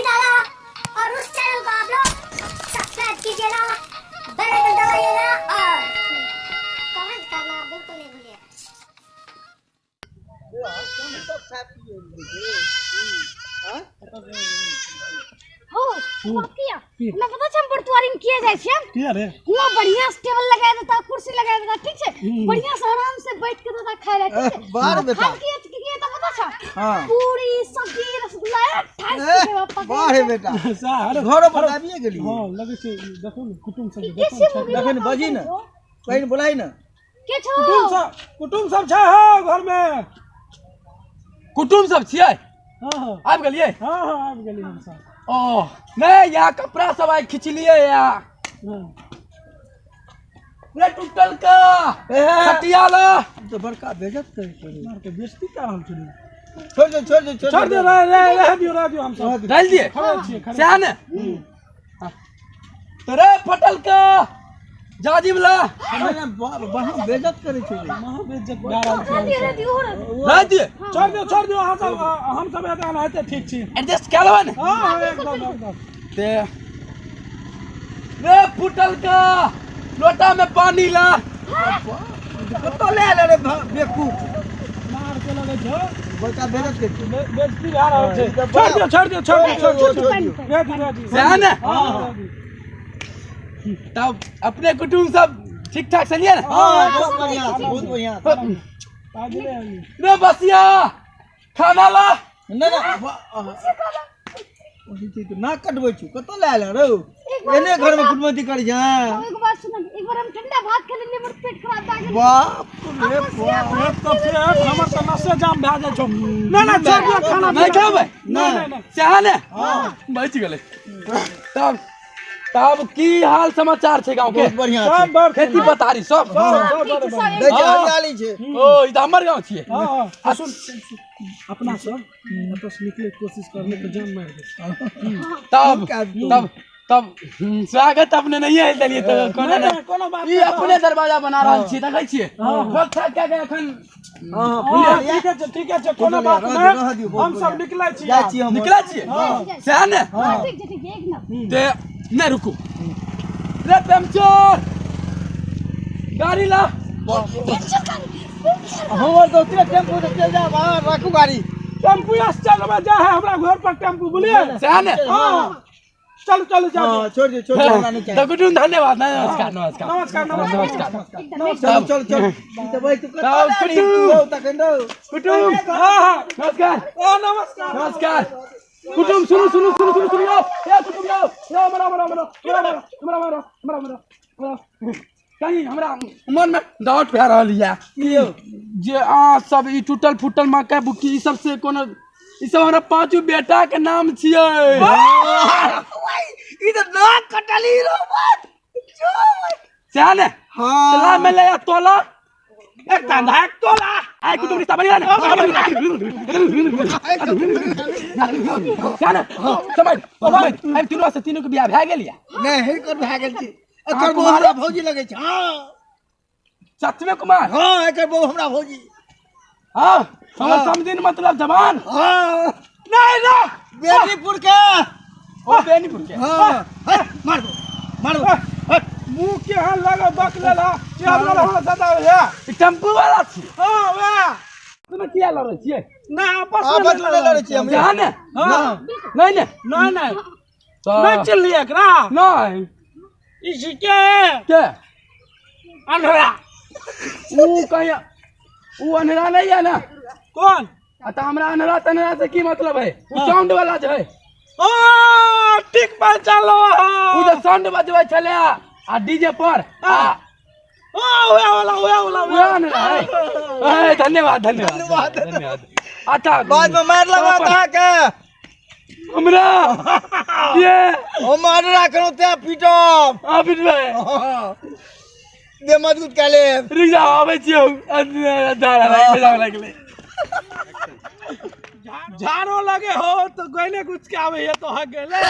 मस्ती दादा और उस चैनल को आप लोग सब्सक्राइब कीजिएगा, बेल आइकन दबाइएगा और कमेंट करना बिल्कुल नहीं भूलिएगा। हो बात किया हमरा पता छै हम बरतुआरी में किया जाइ छियै। किया रे? हुआ बढ़िया से टेबल लगा देता, कुर्सी लगा देता, ठीक छै, बढ़िया से आराम से बैठ के देता खाय ला, ठीक छै। बार बेटा। खाय के की तऽ पता छै? हाँ। पूरी सब्जी रसगुल्ला ठाइस के पकड़ वाह रे बेटा। अरे घरो पर आबिए गेली। हाँ, लगै छै देखू ने कुटुम्ब सब के देखू छै मुगी? देखै ने, बजी ने। कहीं बोलाई ने। के छौ? कुटुम्ब सब, कुटुम्ब सब छै हो घर में? कुटुम्ब सब छियै? हाँ हाँ। आबि गेलियै? हाँ हाँ, आबि गेलियै हम सब। ओ नहि, यहाँ कपड़ा सब आइ खिचलियै या। हाँ। रे टूटल का खटिया ला। तो बड़का बेइज्जत करै छै। मार के बेइज्जती कर रहल छलै। छोड़ दे, छोड़ दे। छोड़ दे, रह रह रह दियौ, रह दियौ, हम सब डालि दिए। खड़े छियै, खड़े। सएह ने तो रे फटल का जाजिम ला। बड़ा बेइज्जत करै छै। महा बेइज्जत भए रहल छै। रह दियौ, रह दियौ, रह दियौ। रह दिए। छोड़ दियौ, छोड़ दियौ, अहाँ सब, हम सब एनाहिते ठीक छी। एडजस्ट कए लेबै ने? हाँ हाँ, एकदम एकदम। ते रे फुटल का लोटा में पानी ला। कतऽ ले आयल रे बेवकूफ? मार के लगै छौ। बड़का बेइज्जत करै छै। बेइज्जती भए रहल छै। छोड़ दियौ, छोड़ दियौ, छोड़ दियौ, छोड़ दियौ, छोड़ दियौ। रह दियौ, रह दियौ। सएह ने? हाँ, रह दियौ। तब अपने कुटुम्ब सब ठीक ठाक चलिए ने? हाँ, बहुत बढ़िया, बहुत बढ़िया। पागले हई। रे बसिया खाना ला। नहि नहि, नाक कटबै छी। कतऽ लए आयल रौ? एने घर में कुटमैती करै छै। एक बात सुन, एक बार हम ठंडा भात खा लेलियै, हमर पेट खराब भए गेल। बाप रे बाप। पेट तऽ पेट, हमर तऽ नसे जाम भए जाइ छौ। नहि नहि, छोड़ दियौ खाना। नहि खेबै? नहि नहि नहि। सएह ने, बचि गेलै। तब तब की हाल समाचार छै गाँव के? बहुत बढ़िया छै। सब बड़ खेती पथारी सब? सब ठीक बड़ छै, सब। दै छै, हरियाली छै। ओ ई तऽ हमर गाँव छियै। हाँ हाँ, आ सुन, अपना सब एतऽ से निकले के कोशिश करले तऽ जान मारि देतै। तब तब तब स्वागत अपने नहीं आयल देलियै तऽ कोनो नहि नहि। नहि, कोनो बात ई अपने दरवाजा बना रहल छियै, देखै छियै, ठोक ठाक कए के एखन। हाँ। हाँ, ठीके छै, ठीके छै, कोनो बात रहऽ दियौ, नहि। रहऽ दियौ, बहुत हम सब बढ़िया। निकलै छी। जाइ छी हम। निकलै छियै, सएह ने? हाँ, ठीक छै, ठीक छै, एक नंबर। ते नहि, रुकू रे पेमचोर, गाड़ी ला। हमर तऽ ओतरे टेम्पू से चलि जायब। अहाँ राखू गाड़ी। टेम्पू से चलबै जा है हमरा घर पर टेम्पू, बुझलियै? सएह ने? हाँ, चलू चलू, जाउ। हाँ, छोड़ दियौ, छोड़ दियौ, हमरा नहि चाही। तऽ कुटुम धन्यवाद। नमस्कार नमस्कार। नमस्कार नमस्कार। नमस्कार। चल चल चल, ई तऽ भाइ तू कतऽ तब लए आनी? कुटुम। तू हौ तखन रौ। कुटुम। हाँ हाँ। नमस्कार। ओ नमस्कार। नमस्कार कुटुम, सुनू सुनू सुनू सुनू सुनू, आओ ए कुटुम, आओ आओ, हमरा हमरा हमरा हमरा हमरा हमरा हमरा हमरा हमरा कहीं हमरा मन में डाउट भए रहल यऽ कि जे अहाँ सब ई टूटल फूटल मकई बुक्की ई सब से कोनो ई सब हमरा पांचू बेटा के नाम छियै। ई तऽ नाक कटली रौ बात। सएह ने? हाँ। तोला में ले आ तोला। एक कंधा एक तोला। आइ कुटुम रिश्ता बनी ने, सएह ने? समझ समझ, आइ तीनू से तीनू के बियाह भए गेल यऽ? नहि, हिनकर भए गेल छै। एकर बहू हमरा भौजी लगै छै। हाँ। सचमे कुमार? हाँ, एकर बहू हमरा भौजी। हाँ, हमर समझिन मतलब जवान। हाँ। नहीं ना। बेनीपुर के। ओ बेनीपुर के? हाँ, हे, मार दो मार दो। मुँह केहन लगो बक लेला चेहरा हमरा सदा है। ई टेम्पू वाला छी? हाँ, वएह। तुमे किया लड़ै छियै? नहि, आपस आपस में नहि लड़ै छियै हम। सएह ने? हाँ। नहीं ने? नहि नहि। तऽ नहि चिन्हलियै एकरा? नहीं। ई छिकै के? अन्हरा। ऊ कहीं ऊ अन्हरा नहीं है ना? कौन? आ तऽ हमरा अन्हरा तन्हरा से की मतलब है? ऊ साउंड वाला जे है। ओ ठीक पहचानलो अहाँ। ऊ जे साउंड बजबै छलै आ डीजे पर आ ओ वएह वाला, वएह वाला। उएह अन्हरा है। ए, धन्यवाद धन्यवाद धन्यवाद। अच्छा, बाद में मारि लगत अहाँके। हमरा ये हम अन्हरा करू तें पीटब। आ पिटबै? हाँ। दे मजबूत कए लेब। रुक जाओ, आबै छियौ। झाड़ा लगलै। झाड़ो लगे हो तो गइले कुछ के आवे है तो हक गेले।